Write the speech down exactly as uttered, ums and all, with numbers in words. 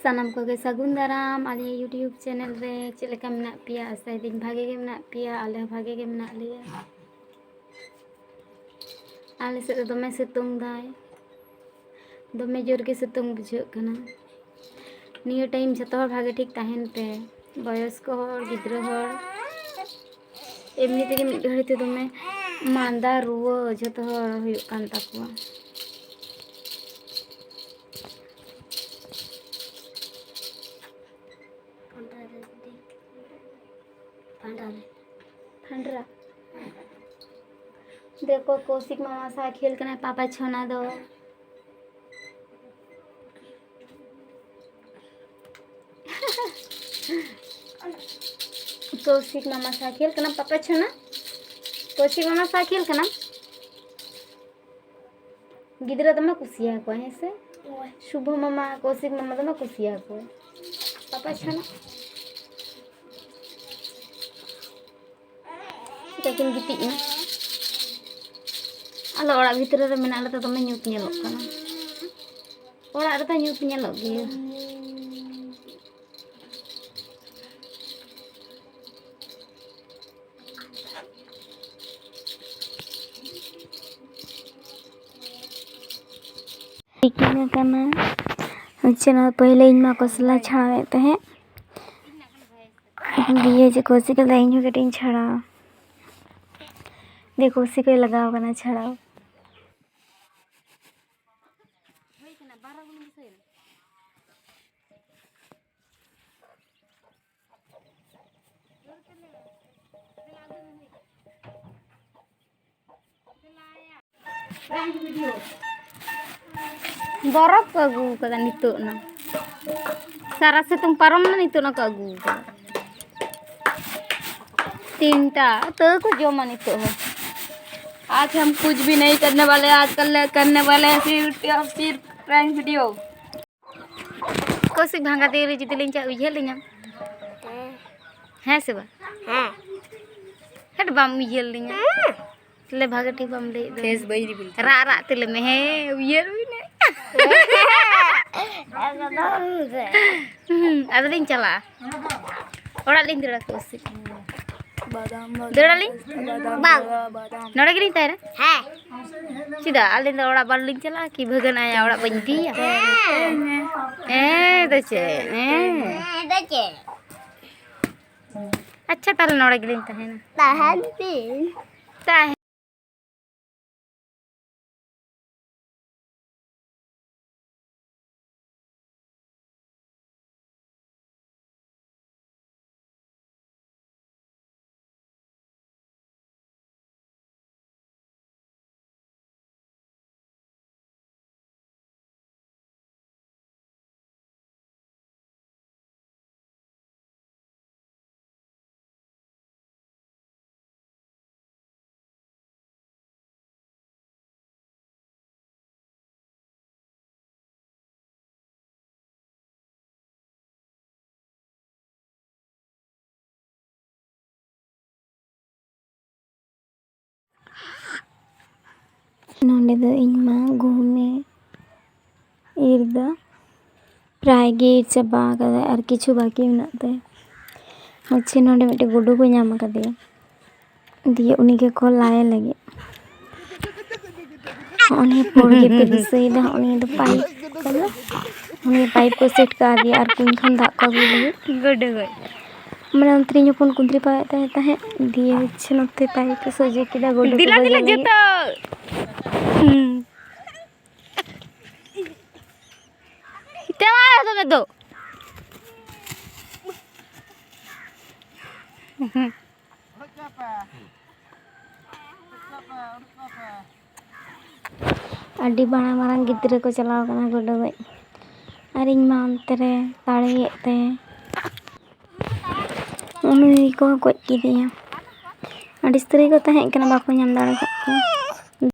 ᱥᱟᱱᱟᱢ ᱠᱚᱜᱮ ᱥᱟᱹᱜᱩᱱ ᱫᱟᱨᱟᱢ ᱟᱞᱮᱭᱟᱜ YouTube ᱪᱮᱱᱮᱞ ᱨᱮ᱾ ᱪᱮᱫ ᱞᱮᱠᱟ ᱢᱮᱱᱟᱜ ᱯᱮᱭᱟ? ᱟᱥᱟᱭᱮᱫᱟᱹᱧ ᱵᱷᱟᱜᱮ ᱜᱮ ᱢᱮᱱᱟᱜ ᱯᱮᱭᱟ, ᱟᱞᱮ ᱦᱚᱸ ᱵᱷᱟᱜᱮ ᱜᱮ ᱢᱮᱱᱟᱜ ᱞᱮᱭᱟ᱾ ᱟᱞᱮ ᱥᱮᱫ ᱫᱚ ᱫᱚᱢᱮ ᱥᱤᱛᱩᱝ ᱫᱟᱭ, ᱫᱚᱢᱮ ᱡᱳᱨ ᱜᱮ ᱥᱤᱛᱩᱝ ᱵᱩᱡᱷᱟᱹᱜ ᱠᱟᱱᱟ᱾ ᱱᱤᱭᱟᱹ ᱴᱟᱭᱤᱢ ᱡᱷᱚᱛᱚ ᱦᱚᱲ ᱵᱷᱟᱜᱮ ᱴᱷᱤᱠ ᱛᱟᱦᱮᱱ ᱯᱮ, ᱵᱚᱭᱚᱥᱠᱚ ᱦᱚᱲ, ᱜᱤᱫᱽᱨᱟᱹ ᱦᱚᱲ, ᱮᱢᱱᱤ ᱛᱮᱜᱮ ᱢᱤᱫ ᱜᱷᱟᱹᱲᱤ ᱛᱮ ᱫᱚᱢᱮ ᱢᱟᱸᱫᱟ ᱨᱩᱣᱟᱹ ᱡᱷᱚᱛᱚ ᱦᱚᱲ ᱦᱩᱭᱩᱜ ᱠᱟᱱ ᱛᱟᱠᱚᱣᱟ᱾ ᱯᱷᱟᱸᱰᱨᱟ᱾ ᱫᱮᱠᱷᱚ, ᱠᱚᱥᱤᱠ ᱢᱟᱢᱟ ᱥᱟᱶ ᱠᱷᱮᱞ ᱠᱟᱱᱟᱭ ᱯᱟᱯᱟ ᱪᱷᱚᱱᱟ ᱫᱚ᱾ ᱠᱚᱥᱤᱠ ᱢᱟᱢᱟ ᱥᱟᱶ ᱠᱷᱮᱞ ᱠᱟᱱᱟᱢ ᱯᱟᱯᱟ ᱪᱷᱚᱱᱟ? ᱠᱚᱥᱤᱠ ᱢᱟᱢᱟ ᱥᱟᱶ ᱠᱷᱮᱞ ᱠᱟᱱᱟᱢ? ᱜᱤᱫᱽᱨᱟᱹ ᱫᱚᱢᱮ ᱠᱩᱥᱤᱭᱟᱠᱚᱣᱟ, ᱦᱮᱸ ᱥᱮ? ᱦᱳᱭ᱾ ᱥᱩᱵᱷᱚ ᱢᱟᱢᱟ, ᱠᱚᱥᱤᱠ ᱢᱟᱢᱟ ᱫᱚᱢᱮ ᱠᱩᱥᱤᱭᱟᱠᱚᱣᱟ᱾ ᱯᱟᱯᱟ ᱪᱷᱚᱱᱟ᱾ ᱪᱤᱠᱟᱹᱠᱤᱱ ᱜᱤᱛᱤᱡ ᱮᱱᱟ? ᱟᱞᱮ ᱚᱲᱟᱜ ᱵᱷᱤᱛᱨᱤ ᱨᱮ ᱢᱮᱱᱟᱜ ᱞᱮᱛᱮ ᱫᱚᱢᱮ ᱧᱩᱛ ᱧᱮᱞᱚᱜ ᱠᱟᱱᱟ᱾ ᱚᱲᱟᱜ ᱨᱮᱫᱚ ᱧᱩᱛ ᱧᱮᱞᱚᱜ ᱜᱮᱭᱟ᱾ ᱛᱤᱠᱤᱱ ᱟᱠᱟᱱᱟ᱾ ᱦᱚᱪᱪᱷᱮ ᱱᱚᱣᱟ ᱯᱟᱹᱦᱤᱞᱟᱹ ᱤᱧ ᱢᱟ ᱠᱚᱥᱞᱟ ᱪᱷᱟᱲᱟᱣᱮᱫ ᱛᱟᱦᱮᱸᱫ᱾ ᱫᱤᱭᱮ ᱡᱮ ᱠᱚᱥᱤ ᱠᱟᱫᱟ, ᱤᱧ ᱦᱚᱸ ᱠᱟᱹᱴᱤᱡ ᱤᱧ ᱪᱷᱟᱲᱟᱣᱟ᱾ ᱫᱤᱭᱮ ᱠᱚᱥᱤ ᱠᱚᱭ ᱞᱟᱜᱟᱣ ᱠᱟᱱᱟ ᱪᱷᱟᱲᱟᱣ᱾ ᱵᱚᱨᱚᱯᱷ ᱠᱚ ᱟᱹᱜᱩ ᱠᱟᱫᱟ ᱱᱤᱛᱚᱜ ᱱᱟ᱾ ᱥᱟᱨᱟ ᱥᱤᱛᱩᱝ ᱯᱟᱨᱚᱢ ᱱᱟ, ᱱᱤᱛᱚᱜ ᱱᱟ ᱠᱚ ᱟᱹᱜᱩ ᱠᱟᱫᱟ᱾ ᱛᱤᱱᱴᱟ ᱛᱟᱹᱣ ᱠᱚ ᱡᱚᱢᱟ ᱱᱤᱛᱚᱜ ᱦᱚᱸ᱾ आज हम कुछ भी नहीं करने वाले, आज कल करने वाले हैं सिर्फ, सिर्फ प्रैंक वीडियो। ᱠᱚᱥᱤᱠ ᱵᱷᱟᱸᱜᱟ ᱛᱮ ᱡᱩᱫᱤ ᱞᱤᱧ ᱪᱟᱜ, ᱩᱭᱦᱟᱹᱨ ᱞᱤᱧᱟᱢ? ᱦᱮᱸ ᱥᱮ ᱵᱟᱝ? ᱦᱮᱸ᱾ ᱦᱮᱸ, ᱵᱟᱢ ᱩᱭᱦᱟᱹᱨ ᱞᱤᱧᱟ᱾ ᱦᱮᱸ᱾ ᱛᱟᱦᱞᱮ ᱵᱷᱟᱜᱮ ᱴᱷᱤᱠ ᱵᱟᱢ ᱞᱟᱹᱭᱮᱫ ᱫᱚ᱾ ᱯᱷᱮᱥ ᱵᱟᱹᱧ ᱨᱤᱵᱤᱞ ᱠᱟᱫᱟ᱾ ᱨᱟᱜ ᱨᱟᱜ ᱛᱮ ᱞᱟᱹᱭ ᱢᱮ, ᱦᱮᱸ, ᱩᱭᱦᱟᱹᱨ ᱦᱩᱭᱱᱟ᱾ ᱦᱩᱸ, ᱟᱫᱚ ᱞᱤᱧ ᱪᱟᱞᱟᱜᱼᱟ᱾ ᱚᱲᱟᱜ ᱞᱤᱧ ᱫᱟᱹᱲᱟ ᱠᱚ ᱩᱥᱤᱫ᱾ ᱵᱟᱫᱟᱢ, ᱵᱟᱫᱟᱢ, ᱫᱟᱹᱲᱟᱞᱤᱧ? ᱵᱟᱫᱟᱢ, ᱵᱟᱝ᱾ ᱵᱟᱫᱟᱢ, ᱵᱟᱫᱟᱢ᱾ ᱱᱚᱰᱮ ᱜᱮᱞᱤᱧ ᱛᱟᱦᱮᱱᱟ᱾ ᱦᱮᱸ᱾ ᱪᱮᱫᱟᱜ? ᱟᱹᱞᱤᱧ ᱫᱚ ᱚᱲᱟᱜ ᱵᱟᱝᱞᱤᱧ ᱪᱟᱞᱟᱜᱼᱟ ᱠᱤ? ᱵᱷᱟᱹᱜᱟᱹᱱ ᱟᱭᱟ ᱚᱲᱟᱜ ᱵᱟᱹᱧ ᱤᱫᱤᱭᱟ? ᱦᱮᱸ᱾ ᱦᱮᱸ ᱫᱚ ᱪᱮᱫ? ᱦᱮᱸ᱾ ᱦᱮᱸ ᱫᱚ ᱪᱮᱫ? ᱟᱪᱪᱷᱟ, ᱛᱟᱦᱚᱞᱮ ᱱᱚᱰᱮ ᱜᱮᱞᱤᱧ ᱛᱟᱦᱮᱱᱟ᱾ ᱛᱟᱦᱮᱱ ᱵᱤᱱ᱾ ᱛᱟᱦᱮᱸ᱾ ᱱᱚᱸᱰᱮ ᱫᱚ ᱤᱧ ᱢᱟ ᱜᱩᱦᱩᱢᱮ ᱤᱨ ᱫᱟ, ᱯᱨᱟᱭ ᱜᱮ ᱤᱨ ᱪᱟᱵᱟ ᱠᱟᱫᱟᱭ, ᱟᱨ ᱠᱤᱪᱷᱩ ᱵᱟᱹᱠᱤ ᱢᱮᱱᱟᱜ ᱛᱟᱭᱟ᱾ ᱦᱚᱪᱪᱷᱮ ᱱᱚᱸᱰᱮ ᱢᱤᱫᱴᱮᱡ ᱜᱩᱰᱩ ᱠᱚ ᱧᱟᱢ ᱠᱟᱫᱮᱭᱟ, ᱫᱤᱭᱮ ᱩᱱᱤ ᱜᱮᱠᱚ ᱞᱟᱭᱮ ᱞᱟᱹᱜᱤᱫ᱾ ᱦᱚᱸᱜᱼᱚ ᱱᱤᱭᱟᱹ ᱯᱩᱸᱰ ᱜᱮᱯᱮ ᱫᱤᱥᱟᱹᱭᱮᱫᱟ, ᱦᱚᱸᱜᱼᱚ ᱱᱤᱭᱟᱹ ᱫᱚ ᱯᱟᱭᱤᱯ ᱠᱟᱱᱟ, ᱦᱚᱸᱜᱼᱚ ᱱᱤᱭᱟᱹ ᱯᱟᱭᱤᱯ ᱠᱚ ᱥᱮᱴ ᱠᱟᱣᱫᱮᱭᱟ ᱟᱨ ᱠᱩᱧ ᱠᱷᱚᱱ ᱫᱟᱜ ᱠᱚ ᱟᱹᱜᱩᱭ ᱞᱟᱹᱜᱤᱫ᱾ ᱜᱩᱰᱩ ᱜᱚᱡ᱾ ᱢᱟᱱᱮ ᱚᱱᱛᱮ ᱨᱮᱧ ᱦᱚᱯᱚᱱ ᱠᱩᱸᱫᱽᱨᱤ ᱯᱟᱭᱮᱫ ᱛᱟᱦᱮᱸ ᱛᱟᱦᱮᱸᱫ, ᱫᱤᱭᱮ ᱦᱚᱪᱪᱷᱮ ᱱᱚᱛᱮ ᱯᱟᱭᱤᱯ ᱠᱚ ᱥᱚᱡᱷᱮ ᱠᱮᱫᱟ, ᱜᱩᱰᱩ ᱠᱚ ᱫᱮᱞᱟ ᱵᱟᱡᱟᱣ ᱫᱮᱞᱟ ᱞᱟᱹᱜᱤᱫ᱾ ᱡᱚᱛᱚ᱾ ᱦᱩᱸ᱾ ᱪᱟᱞᱟᱜ ᱛᱚᱵᱮ ᱫᱚ᱾ ᱟᱹᱰᱤ ᱢᱟᱨᱟᱝ ᱢᱟᱨᱟᱝ ᱜᱤᱫᱽᱨᱟᱹ ᱠᱚ ᱪᱟᱞᱟᱣ ᱠᱟᱱᱟ ᱜᱩᱰᱩ ᱜᱚᱡ᱾ ᱟᱨ ᱤᱧ ᱢᱟ ᱚᱱᱛᱮ ᱨᱮ ᱛᱟᱲᱮᱭᱮᱫ ᱛᱮ᱾ ᱩᱱᱤ ᱠᱚ ᱜᱚᱡ ᱠᱮᱫᱮᱭᱟ᱾ ᱟᱹᱰᱤ ᱩᱥᱛᱟᱹᱨ ᱜᱮᱠᱚ ᱛᱟᱦᱮᱸ ᱠᱟᱱᱟ, ᱵᱟᱠᱚ ᱧᱟᱢ ᱫᱟᱲᱮ ᱠᱟᱜ ᱠᱚᱣᱟ᱾